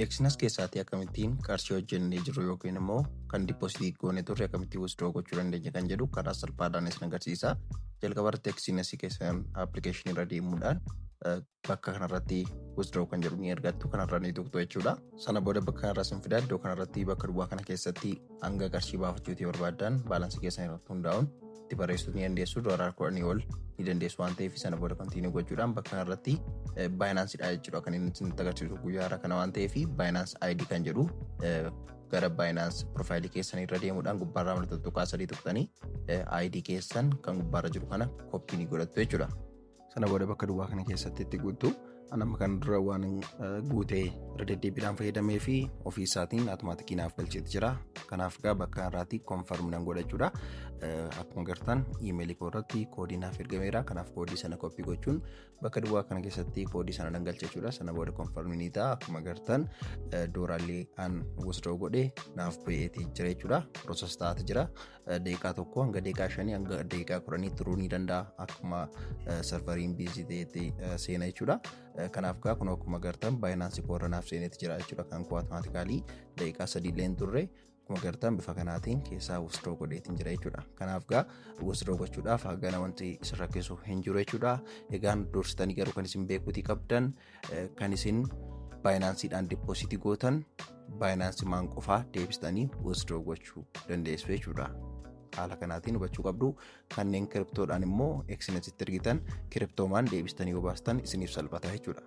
Exness keessaatii akkamittiin qarshii hojjennee jirru yookiin immoo kan deposit goone turre akkamittiin withdraw gochuu dandeenya kan jedhu karaa salphaadhaan isin agarsiisa. Jalqaba irratti Exness keessan application irra deemuudhaan bakka kanarratti withdraw kan jedhu ni argattu, kanarra ni tuqxu jechuudha. Sana booda bakka kanarra isin fida. Iddoo kanarratti bakka duwwaa kana keessatti hanga qarshii baafachuutii barbaaddan balance keessan irratti hundaa'uun itti barreessuu ni dandeessu. Doolaara 10 ol ni dandeessu waan ta'eef, sana booda continue gochuudhaan bakka kanarratti Binancedha jechuudha kan inni isinitti agarsiisu guyyaa har'a kana waan ta'eef, Binance ID kan jedhu gara Binance profile keessan irra deemuudhaan gubbaarraa mallattoo tuqaa sadii tuqxanii ID keessan kan gubbaarra jiru kana copy ni godhattu jechuudha. Sana booda bakka duwwaa kana keessatti itti guuttu. Anamma kan dura waan guutee irra deddeebiidhaan fayyadamee fi ofii isaatiin automatic naaf galcheetti jira. Kanaaf gaa bakka kanarraatti confirm nan godha jechuudha. Akkuma agartan email koo irratti koodii naaf ergameera. Kanaaf koodii sana copy gochuun bakka duwwaa kana keessatti koodii sana nan galcha jechuudha. Sana booda confirm ni ta'a. Akkuma agartan dooraallee an withdraw godhee naaf ba'eetii jira jechuudha. Process ta'aati jira. Daqiiqaa 1 hanga daqiiqaa 5 hanga daqiiqaa 10 turuu ni danda'a. Akkuma serveriin busy ta'etti seena jechuudha. Kanaaf gaa kun akkuma agartan Binance koo irra naaf seeneeti jira jechuudha. Kan koo automatically daqiiqaa 3 illee hin turre, akkuma agartan bifa kanaatiin keessaa withdraw godheetiin jira jechuudha. Kanaaf gaa withdraw gochuudhaaf hagana wanti isin rakkisu hin jiru jechuudha. Egaan dursitanii garuu kan isin beekuutii qabdan, kan isin Binancedhaan deposit gootan Binance maan qofaa deebistanii withdraw gochuu dandeessu jechuudha. Haala kanaatiin hubachuu qabdu. Kanneen cryptodhaan immoo Exnessitti ergitan cryptomaan deebistanii yoo baastan isiniif salphata jechuudha.